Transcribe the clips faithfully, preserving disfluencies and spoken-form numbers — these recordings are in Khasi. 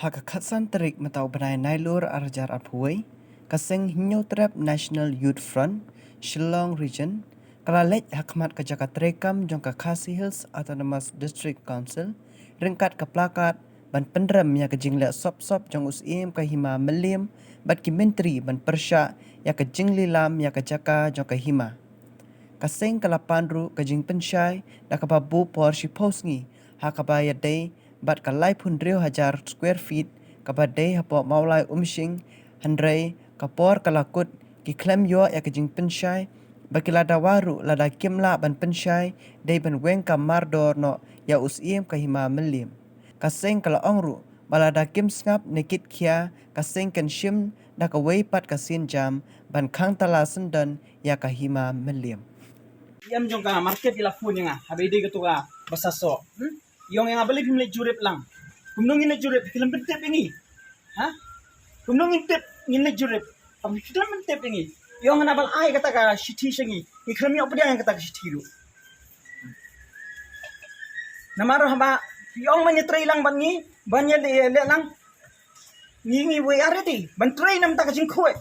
Ha ka khatsan tarik mynta u bnai Nailur arhajar arphew wei, ka seng Hynñiewtrep National Youth Front, Shillong Region, ka la leit ha khmat ka jaka treikam jong ka Khasi Hills Autonomous District Council, ryngkat ka plakat, ban pynrem ïa ka jingleh sop-sop jong u Syiem ka Hima Mylliem, bad ki myntri ban pyrshah ïa ka jinglilam ïa ka jaka jong ka hima. Ka seng ka la pan ruh ka jingpynshai, da kaba buh por shiphew sngi, ha kaba ïadei, bad ka laiphew hynriew hajar square feet, kaba dei hapoh Mawlai Umshing, hynrei, ka por ka la kut, ki khlem ïoh ïa ka jingpynshai, ba ki la dawa ruh lada kim lah ban pynshai, dei ban weng ka mardor noh, ïa u Syiem ka Hima Mylliem. Ka seng ka la ong ruh, ba lada kim sngap ne kit khia, ka seng kan shim, da kawei pat ka sienjam, ban khang tala syndon, ïa ka Hima Mylliem. Ïam jong ka market ïa la phone ïa nga, haba ïadei kato ka basa soh. Hmm? Ïong ïa nga balei phim leit jurip lang. Kumno ngin leit jurip, ki lem pyntip ïa ngi. Ha? Kumno ngin tip, ngin leit jurip. Phim lem pyntip ïa ngi. Ïong nga na ba la ai kata ka shithi sha ngi. Ngi khlem ïoh pdiang kata ka shithi ruh. Namar haba, ïong ban ïatrei lang bad ngi, ban ïaleh, leh lang. Ngi, ngi wei aredi, ban trei namar ka jingkhuid.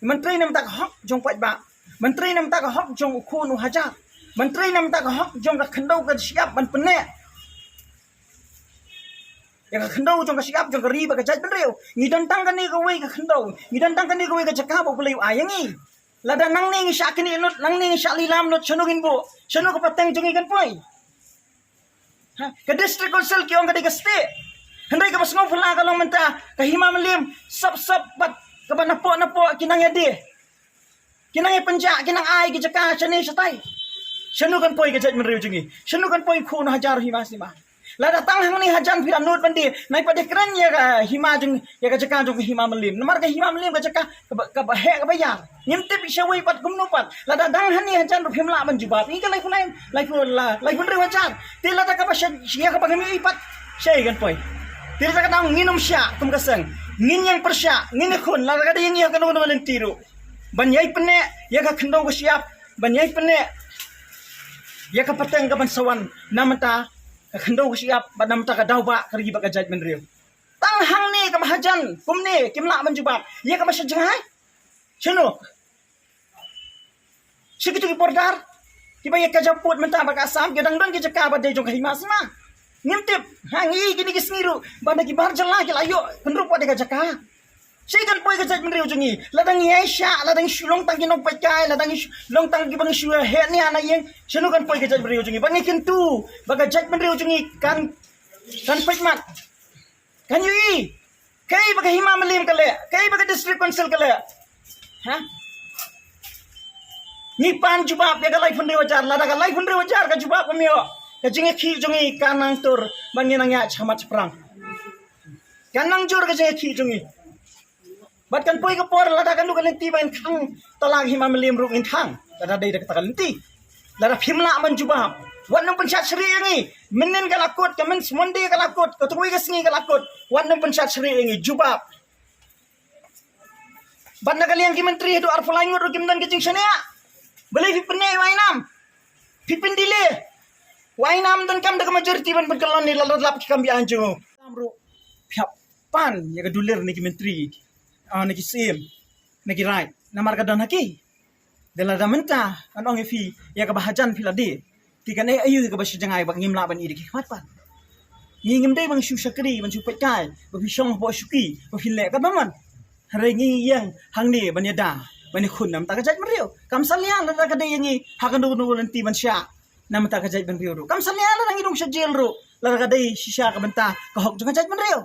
Ban trei namar ka hok jong paidbah. Ban trei namar ka hok jong u khun u hajar. Ban trei namar ka hok jong ka khyndew ka shyiap ban pynneh. Ïa ka khyndew jong ka shyiap jong ka ri bad ka jaitbynriew. Ngi don tang kane kawei ka khyndew. Ngi don tang kane kawei ka jaka ba U Blei u ai ïa ngi. Lada nangne ngi shah knieh lut, nangne ngi shah lilam lut, shano ngin buh. Shano ka pateng jong ngi kan poi. Ha? Ka District Council ki ong ka dei ka state. Hynrei kaba sngewphylla ka long mynta, ka Hima Mylliem, sop sop bad kaba napoh napoh ki nang ïadei. Ki nang ïa pynjah, ki nang ai ki jaka shane shatai. Shano kan poi ka jaitbynriew jong ngi. Shano kan poi khun hajar hima sima. Lada tang hangne hajan phi la nud ban die, nai pat dei kren ïa ka hima jong, ïa ka jaka jong ka Hima Mylliem. Namar ka Hima Mylliem ka jaka kaba, kaba heh kaba ïar. Ngim tip shawei pat kumno pat. Lada dang hangne hajan ruh phim lah ban jubab. Ngi ka laiphew lai, laiphew la, laiphew hynriew hajar. Te lada kaba sha, ïa kaba ngim ïohi pat. Shaei kan poi. Te lada ka dang ngin ym shah kum ka seng. Ngin ïeng pyrshah, ngin ïakhun, lada ka dei ïa ngi ha kano kano ka lynti ruh. Ban ïai pynneh, ïa ka khyndew ka shyiap, ban ïai pynneh. Ïa ka pateng kaban sa wan, namar ka khyndew ka shyiap, bad namar ka daw ba ka ri bad ka jaitbynriew. Tang hangne kaba hajan, kumne, kim lah ban jubab. Ïa kaba sha jngai. Shano? Shi kito ki border. Kiba ïa ka japut mynta bad ka Assam, ki dang don ki jaka ba dei jong ka hima sima. Ngim tip, ha ngi kine ki sngi ruh, ba na ki bar jylla ki la ïoh, pynrup wat ïa ka jaka. Shaei kan poi ka jaitbynriew jong ngi, lada ngi ïai shah, lada ngi shu long tang ki nongpeitkai, lada ngi shu long tang kiba ngi shu heh nia na ïing, shano kan poi ka jaitbynriew jong ngi, ba ngi kyntu, ba ka jaitbynriew jong ngi kan, kan peit mat. Kan ïohi, kaei ba ka Hima Mylliem ka leh, kaei ba ka District Council ka leh. Ha? Ngi pan jubab ïa ka laiphew hynriew hajar, lada ka laiphew hynriew hajar ka jubab kam ïoh, ka jingïakhih jong ngi kan nang tur, ba ngin nang ïaid shakhmat shaphrang. Kan nang jur ka jingïakhih jong ngi. Bad kan poi ka por lada kan dei ka lynti ba ngin khang tala ka Hima Mylliem ruh ngin khang. Lada dei da kata ka lynti. Lada phim lah ban jubab. Wat nym pynshad shrieh ïa ngi. Mynnin ka la kut, ka mynta Monday ka la kut, kata kawei ka sngi ka la kut. Wat nym pynshad shrieh ïa ngi, jubab. Bad na ka liang ki myntri haduh arphew lai ngut ruh kim don ka jingshaniah. Balei phi pynneh ïa u Ainam? Phi pyndelay. U Ainam donkam da ka majority ban pynkylla ne la lap ki kam biang jong u. Ainam ruh phi hap pan ïa ka dulir na ki myntri, ah, na ki syiem, na ki raid. Namar ka don ha ki. Te lada mynta ngan ong ïa phi ïa kaba hajan phi la die. Te kan ai aïu ïa kaba sha jngai ba ngim lah ban ïa die ki khmat pat. Ngi ngim dei ban shu shakri, ban shu peitkai, ba phi shong hapoh shuki, ba phi leh kaba mon. Hynrei ngi ïeng hangne ban ïada, ban ïakhun namar ka jaitbynriew. Kam salia lada ka dei ïa ngi ha kano kano ka lynti ban shah namar ka jaitbynriew ruh. Kam salia lada ngi rung sha jel ruh lada ka dei shisha ka bynta ka hok jong ka jaitbynriew.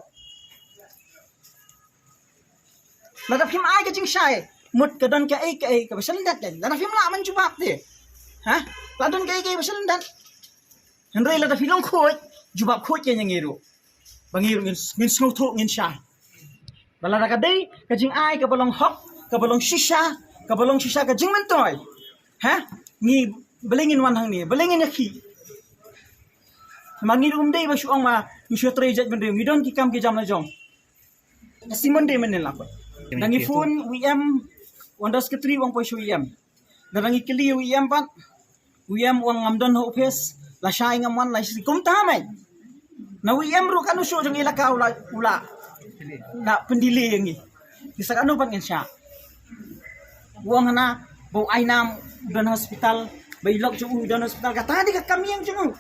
Lada phim ai ka jingshai, mut ka don kaei kaei kaba sha lyndet lei. Lada phim lah ban jubab te. Ha? La don kaei kaei ba sha lyndet. Hynrei lada phi long khuid, jubab khuid ïa ngi ruh. Ba ngi ruh ngin, ngin sngewthuh ngin shai. Ba lada ka dei ka jingai kaba long hok, kaba long shisha, kaba long shisha ka jingmyntoi. Ha? Ngi balei ngin wan hangne, balei ngin ïakhih. Ma ngi ruh ym dei ba shu ong ma ngi shu trei jaitbynriew, ngi don ki kam ki jam la jong. Ka sngi Monday mynnin la kut. Da ngi phone u E M, u Under Secretary u ong poi sha u E M. Da ngi kylli u E M pat, u E M u ong ngam don ha office, lashai ngam wan, lashai kumta mei. Na u E M ruh kan u shu jong elaka u la, u la. Na pyndelay ïa ngi. Ngi sa katno pat ngin shah. U ong hana ba u Ainam u don hospital, ba i lok jong u u don hospital, kata dei ka kam ïeng jong u.